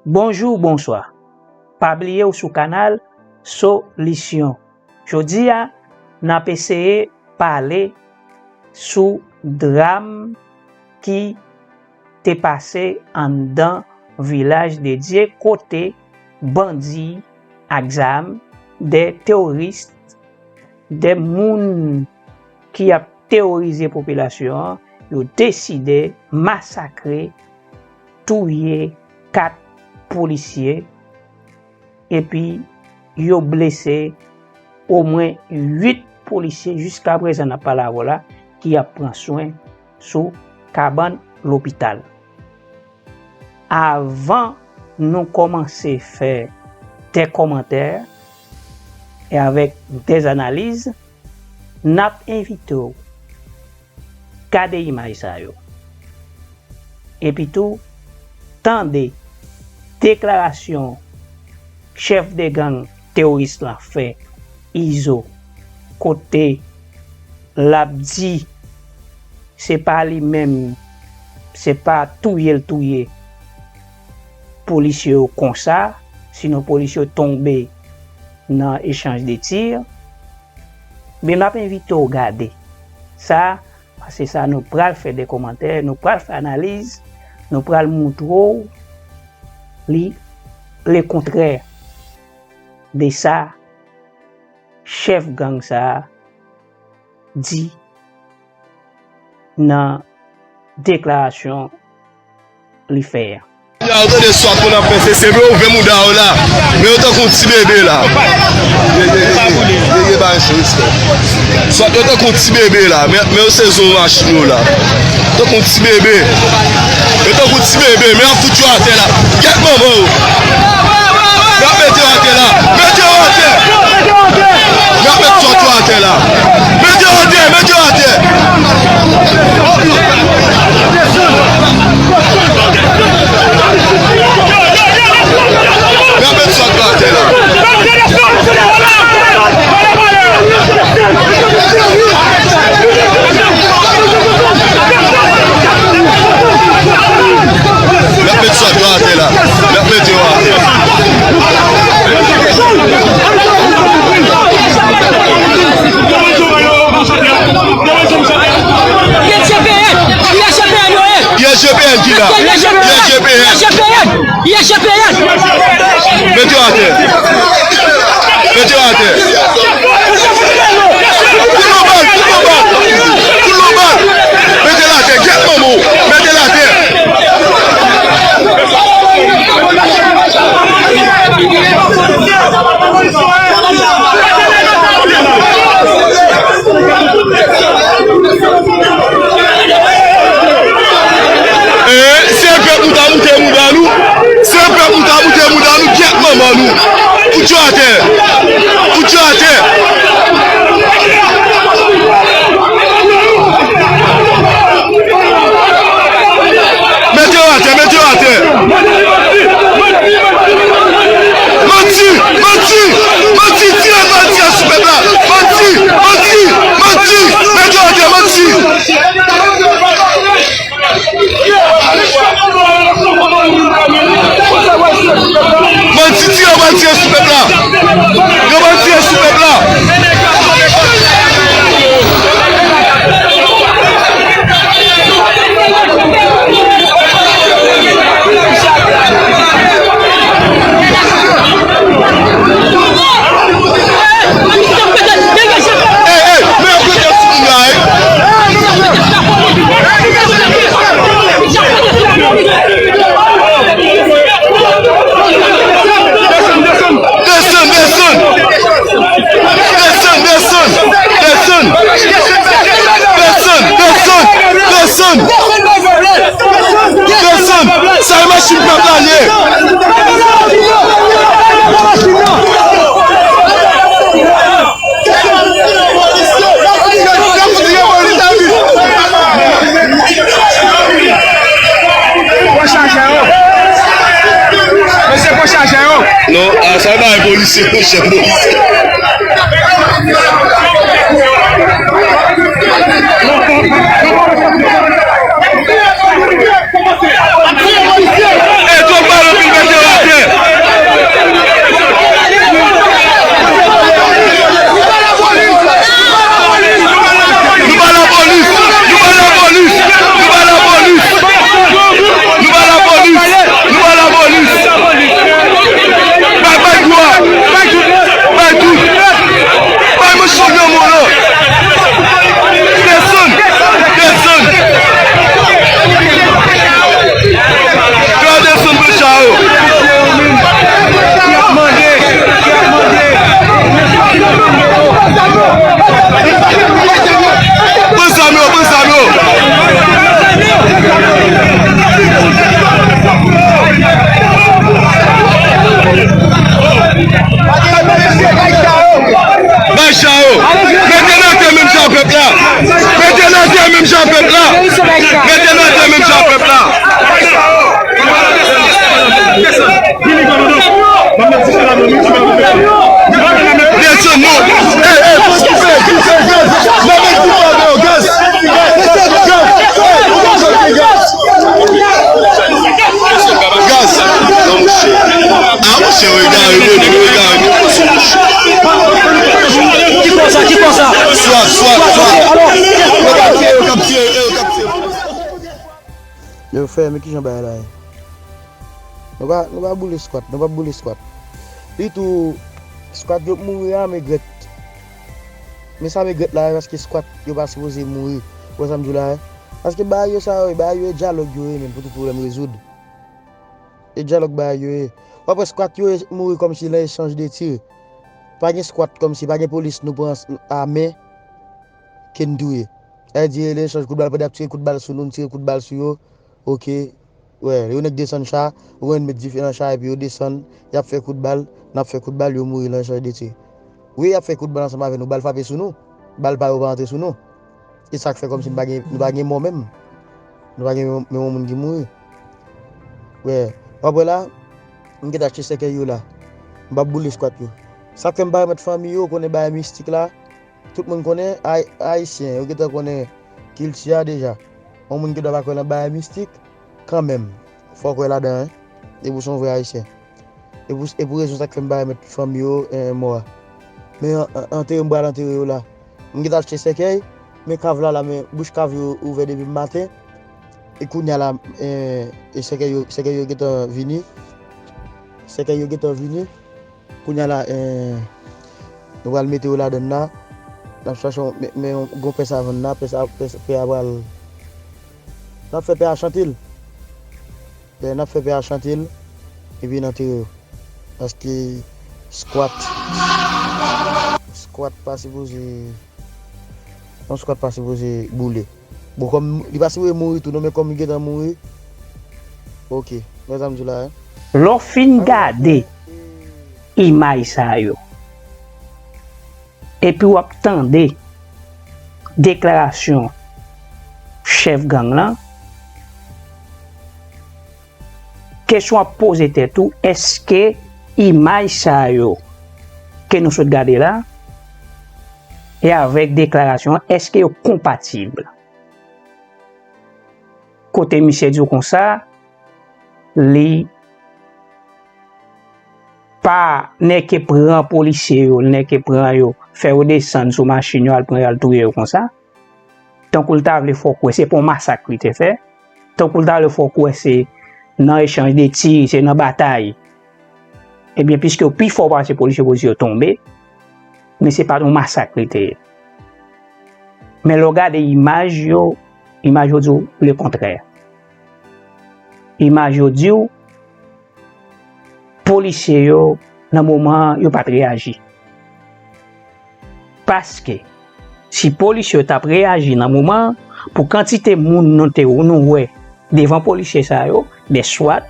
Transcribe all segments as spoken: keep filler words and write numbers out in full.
Bonjou, bonswa. Pa bliye w sou kanal Solisyon. Jodi a, n ap eseye pale sou dram ki te pase anndan Vilaj de Dye, kote bandi ak zam, de teworis, de moun ki ap teworize popilasyon an, yo deside masakre, touye kat polisye, epi yo blese omwen uit polisye jiska prezan n ap pale avè w la, ki ap pran swen sou kabann lopital. Avan nou kòmanse fè de kòmantè e avèk de analiz, n ap envite w gade imaj sa yo. Epi tou, tande deklarasyon chèf de gang teworis la fè, Izo, kote l ap di se pa li menm, se pa touye l touye polisye yo konsa, sinon polisye yo tonbe nan echanj de tir. Men m ap envite w gade sa, paske sa nou pral fè de kòmantè, nou pral fè analiz, nou pral moutre w li, le kontrè de sa chèf gang sa a di nan deklarasyon li fè a. Yo tande swat moun ap fè, se senp, yo ouvè mouda yo la. Men yo tankou ti bebe la. Ye, ye, ye, ye, ye, ye, pa respè. Swat yo tankou ti bebe la. Men, men yo sezi yon machin yo la. Tankou ti bebe. Yo tankou ti bebe, men y ap fout yo atè la. Gyèt manman yo. Y ap mete yo atè la. Mete yo atè. Y ap met swat yo atè la. Mete yo atè, mete yo atè. Y ap met swat yo atè la. Y ap met swat yo atè la. Y ap mete yo atè. Ye G P N, ye G P N yo ye. Ye G P N ki la. Ye G P N. Ye G P N. Ye G P N. Mete yo atè. Mete yo atè. Kout lòbal, kout lòbal. Kout lòbal. Mete l atè. Gyèt manman w. Mete l atè. Eh, se pèp nou ta moute mouda nou. Se pèp nou ta moute mouda nou, gyèt manman nou. Fout yo atè. Fout yo atè. Mete yo atè, mete yo atè. Manti, manti, manti, tire bandi a sou pèp la. Manti, manti, manti, mete yo atè, manti. Bandi tire, bandi tire sou pèp la. Yo bandi tire sou pèp la. Ey, ey, men yo pete timoun la, ey. Desann, desann. Desann, desann, desann. Desann, desann, desann. Desann. Sa e machin pèp la ye. Pran chajè yo. Mesye, pran chajè yo. Non, a, sa e bagay polisye, chèf polisye. E twòp bal anpil, mete yo atè. Menm jan pèp la. Mete nou atè menm jan pèp la. Desann nou. Ey, ey, fòk koupe, koupe, gaz. Mete koupe, gaz. Gaz. Ey, ou konn sa ki gaz. Gaz. Non, monchè. Ah, monchè, yo egare, yo, nèg yo egare. Ki konsa, ki konsa? Swat, swat, swat. Yo ka tiye, yo ka tiye, yo ka tiye. Yo, frè, men kijan bagay la ye? Nou pa, nou pa boule squat, nou pa boule squat. Li tou, squat yo mouri a, men grèt. Men sa men grèt la, paske squat yo pa sipoze mouri. Ou wè sa m di w la, paske bagay yo sa yo, bagay yo e dyalòg yo ye, men pou tout pwoblèm rezoud. E dyalòg bagay yo ye. W ap wè squat yo mouri kòmsi nan echanj de tir. Pa gen squat kòmsi, pa gen polis nou pran a men ke n touye. Sa vle di, nan echanj kout bal, pandan y ap tire kout bal sou nou, n tire kout bal sou yo. Oke. Wè, yo nèk desann cha, ou konprann, met dife nan cha, epi yo desann, y ap fè kout bal, n ap fè kout bal, yo mouri nan echanj de tir. Wi, y ap fè kout bal ansanm avè nou, bal frape sou nou, bal pa yo pa antre sou nou. E sa k fè kòmsi nou pa gen, nou pa gen mò menm. Nou pa gen menm, menm yon moun ki mouri. Wè, w ap wè la, m gentan achte sèkèy yo la. M p ap boule squat yo. Sa k fè m pa remèt fanmi yo, konnen bagay mistik la, tout moun konnen, Ay-, Ayisyen, yo gentan konnen kilti a deja. Yon moun gendwa pa kwè nan bagay mistik, kanmenm, fò w kwè ladan, wi. Depi w se yon vrè Ayisyen. E pou, e pou rezon sa k fè m pa remèt fanmi yo, eh, mò a. Men an-, an-, antere m pral antere yo la. M gentan achte sèkèy, men kav la la, men bouch kav yo ouvè depi maten. E kounye a la, eh, e sèkèy yo, sèkèy yo gentan vini. Sèkèy yo gentan vini. Kounye a la, eh, nou pral mete yo ladann la. N ap chache yon, men, men yon gwo pè savann la, pè sa, pè, pè a pral, n ap fè pè a chante l. Lè n ap fè pè a chante l, epi n antere yo. Paske squat, squat pa sipoze, yon squat pa sipoze boule. Bon, kòm li pa sipoze mouri tou non, men kòm li gentan mouri, oke, wè sa m di w la, wi. Lè w fin gade imaj sa yo, epi w ap tande deklarasyon chèf gang lan, kesyon ap poze tèt ou, èske imaj sa yo ke nou sot gade la, e avèk deklarasyon an, èske yo konpatib? Kote misye di w konsa, li pa nèke pran polisye yo, li nèke pran yo, fè yo desann sou machin yo, al pran yo, al touye yo konsa. Tankou l ta vle fè w kwè se pa yon masak li te fè. Tankou l ta vle fè w kwè se nan echanj de tir, se nan batay. Ebyen, piske yo pi fò pase polisye, polisye yo tonbe, men se pa t yon masak li te ye. Men lè w gade imaj yo, imaj yo di w lekontrè. Imaj yo di w, polisye yo, nan moman an, yo pa t reyaji. Paske, si polisye yo t ap reyaji nan moman an, pou kantite moun nou te, nou wè devan polisye sa yo, de swat,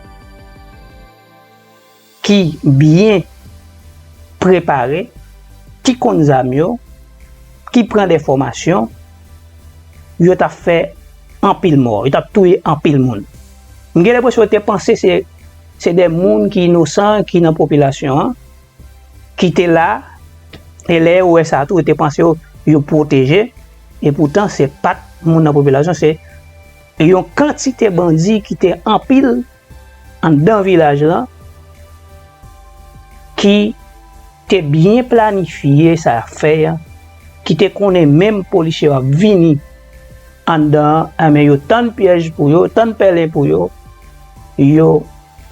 ki byen prepare, ki konn zam yo, ki pran de fòmasyon, yo t ap fè anpil mò, yo t ap touye anpil moun. M gen lenpresyon yo te panse se, se de moun ki inosan ki nan popilasyon an, ki te la, e lè yo wè sa tou, yo te panse yo, yo pwoteje, e poutan se pa t moun nan popilasyon, se yon kantite bandi ki te anpil anndan vilaj lan, ki te byen planifye sa y ap fè a, ki te konnen menm polisye yo ap vini anndan an, enben yo tann pyèj pou yo, tann pèlen pou yo, yo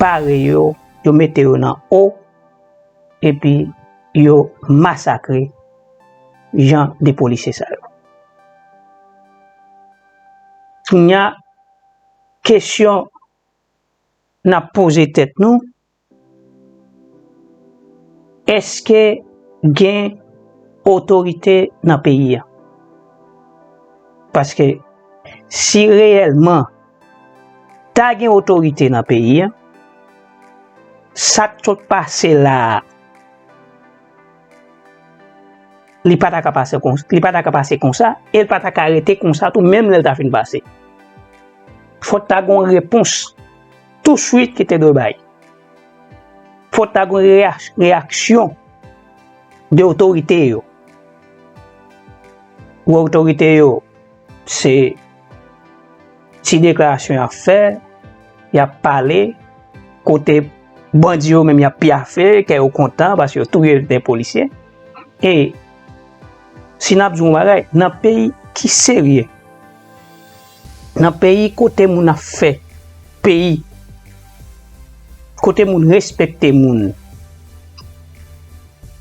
pare yo, yo mete yo nan o, epi yo masakre jan de polisye sa yo. Kounye a, kesyon n ap poze tèt nou, èske gen otorite nan peyi a? Paske si reyèlman ta gen otorite nan peyi a, sa k sot pase la a, Li pa ta ka pase konsa, li pa ta ka pase konsa, e li pa ta ka rete konsa tou, menm lè l ta fin pase. Fòk ta gen yon repons touswit ki te dwe bay. Fòk ta gen yon reyak-, reyaksyon de otorite yo. Ou otorite yo, se ti deklarasyon y ap fè, y ap pale, kote bandi yo menm y ap pyafe, kè yo kontan paske yo touye de polisye. E si n ap di yon bagay, nan peyi ki serye, nan peyi kote moun ap fè peyi, kote moun respekte moun,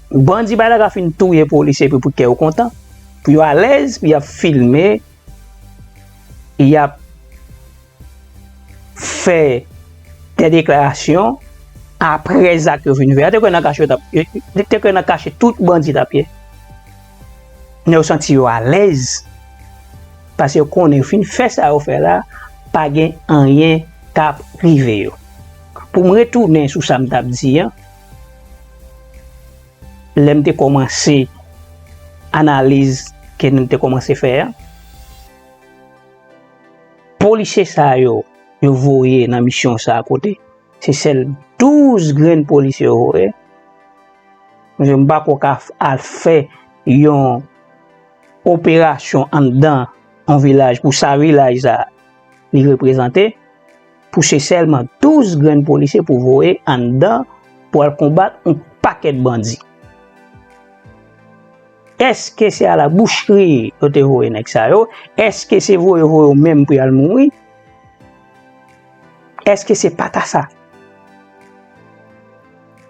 bandi pa ta ka fin touye polisye epi pou kè yo kontan, pou yo alèz, pou y ap filme, y ap fè de deklarasyon apre zak yo fin fè a. Te kwè nan kache yo t ap, yo te kwè nan kache tout bandi t ap ye. Men yo santi yo alèz, paske yo konnen yo fin fè sa yo fè la, pa gen anyen k ap rive yo. Pou m retounen sou sa m t ap di an, lè m te kòmanse analiz ke nou te kòmanse fè a, polisye sa yo, yo voye nan misyon sa kote se sèl douz grenn polisye yo voye. Paske m pa kwè w ka f-, al fè yon operasyon anndan yon vilaj pou sa vilaj sa li reprezante, pou se sèlman douz grenn polisye pou voye anndan pou al konbat yon pakèt bandi. Èske se a la boucherie yo te voye nèg sa yo? Èske se voye voye yo menm pou y al mouri? Èske se pa ta sa?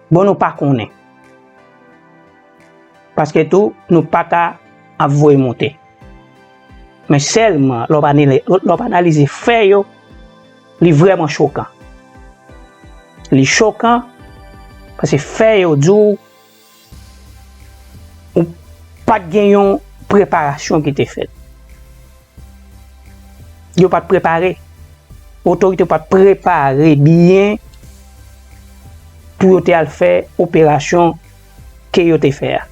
Bon, nou pa konnen. Paske tou, nou pa ka ap voye monte. Men sèlman, lè w pa anali-, lè w pa analize fè yo, li vrèman chokan. Li chokan, paske fè yo di w, ou pa t gen yon preparasyon ki te fèt. Yo pa t prepare. Otorite yo pa t prepare byen pou yo te al fè operasyon ke yo te fè a.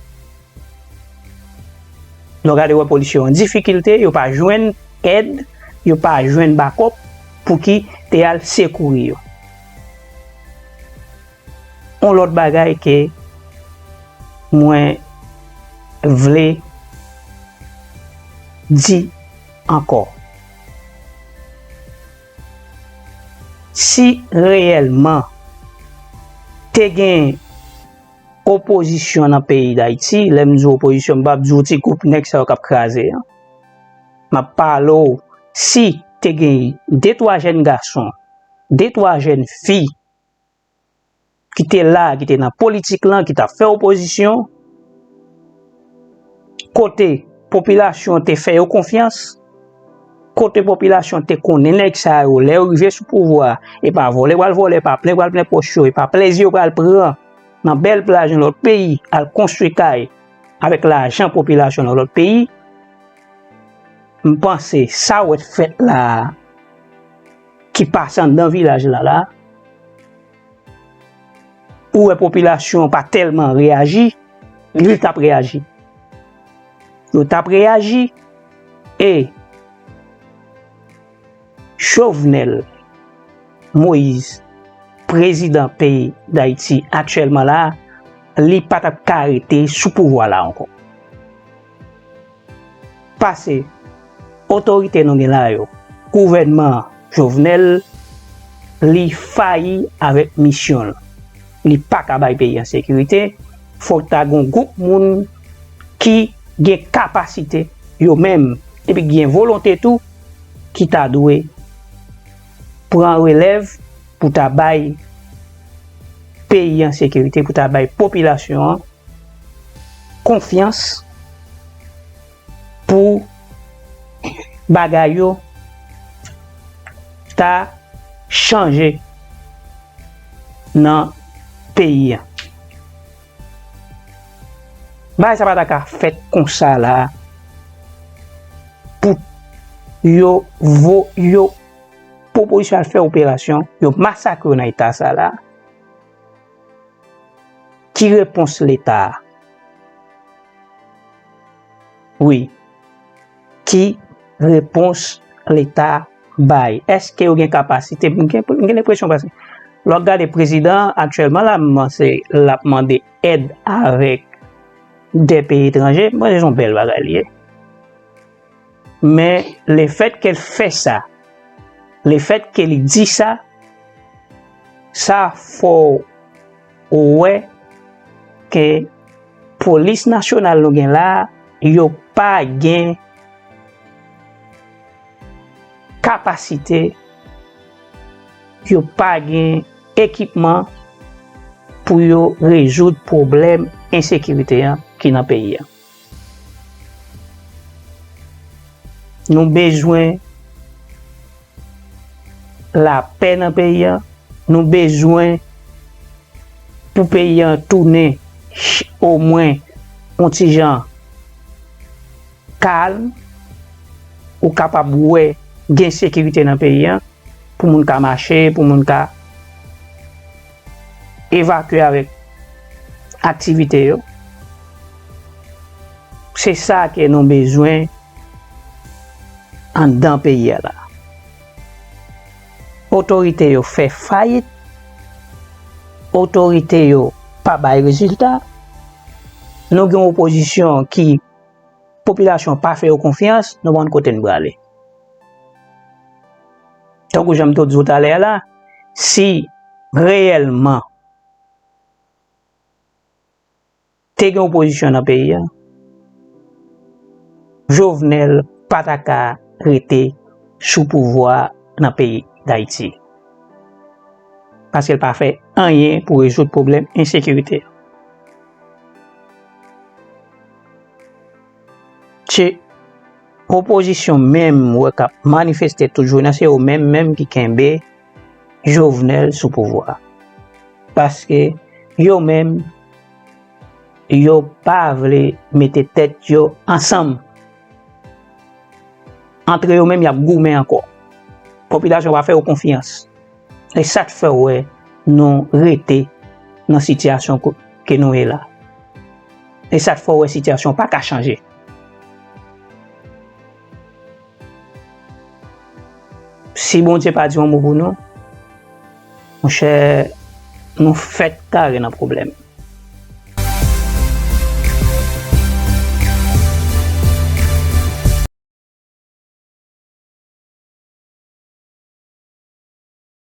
Lè w gade, w wè polisye yo an difikilte, yo pa jwenn èd, yo pa jwenn bakòp pou ki te al sekouri yo. Yon lòt bagay ke mwen vle di ankò. Si reyèlman te gen opozisyon nan peyi Dayiti, lè m di opozisyon, m p ap di w ti gwoup nèg sa yo k ap kraze an. M ap pale w, si te gen de twa jèn gason, de twa jèn fi ki te la, ki te nan politik lan, ki t ap fè opozisyon, kote popilasyon te fè yo konfyans, kote popilasyon te konnen nèg sa yo, lè yo rive sou pouvwa, e pa vòlè yo pral vòlè, e pa plen yo pral plen pòch yo, e pa plezi yo pral pran nan bèl plaj yon lòt peyi, al konstwi kay avèk lajan popilasyon nan lòt peyi, m panse sa w wè t fèt la a, ki pase anndan vilaj la la, ou wè popilasyon an pa tèlman reyaji, li t ap reyaji. Yo t ap reyaji, e Jovenel Moïse, prezidan peyi Dayiti aktyèlman la, li pa t ap ka rete sou pouvwa la ankò. Pase otorite nou gen la yo, gouvènman Jovenel, li fayi avèk misyon l. Li pa ka bay peyi an sekirite. Fòk ta gen yon gwoup moun ki gen kapasite, yo menm, epi ki gen volonte tou, ki ta dwe pran relèv pou ta bay peyi an sekirite, pou ta bay popilasyon an konfyans pou bagay yo ta chanje nan peyi an. Bagay sa pa ta ka fèt konsa la pou yo vo-, yo pwopozisyon al fè operasyon, yo masakre yo nan eta sa la. Ki repons Leta a? Wi. Ki repons Leta bay? Èske yo gen kapasite? M gen, m gen lenpresyon, paske lè w ap gade prezidan an aktyèlman la, m panse l ap mande èd avèk de peyi etranje. M panse se yon bèl bagay li ye. Men lefètke l fè sa, lefètke li di sa, sa fè w wè ke polis nasyonal nou gen la a, yo pa gen kapasite, yo pa gen ekipman pou yo rezoud pwoblèm ensekirite a ki nan peyi a. Nou bezwen lapè nan peyi a. Nou bezwen pou peyi a tounen ch-, omwen yon ti jan kalm, ou kapab wè gen sekirite nan peyi a, pou moun ka mache, pou moun ka evakye avèk aktivite yo. Se sa ke nou bezwen anndan peyi a la. Otorite yo fè fayit, otorite yo pa bay rezilta. Nou gen yon opozisyon ki popilasyon pa fè yo konfyans, nou pa konn kote n prale. Tankou jan m te di w talè a la, si reyèlman te gen opozisyon nan peyi a, Jovenel pa ta ka rete sou pouvwa nan peyi Dayiti. Paske l pa fè anyen pou rezoud pwoblèm ensekirite a. Se opozisyon menm ou wè k ap manifeste tout jounen an, se yo menm menm ki kenbe Jovenel sou pouvwa. Paske yo menm, yo pa vle mete tèt yo ansanm. Antre yo menm, y ap goumen ankò. Popilasyon pa fè yo konfyans. E sa k fè w wè nou rete nan sitiyasyon ko-, ke nou ye la. E sa k fè w wè sitiyasyon pa ka chanje. Si Bondye pa di yon mo pou nou, monchè, nou fèk kare nan pwoblèm.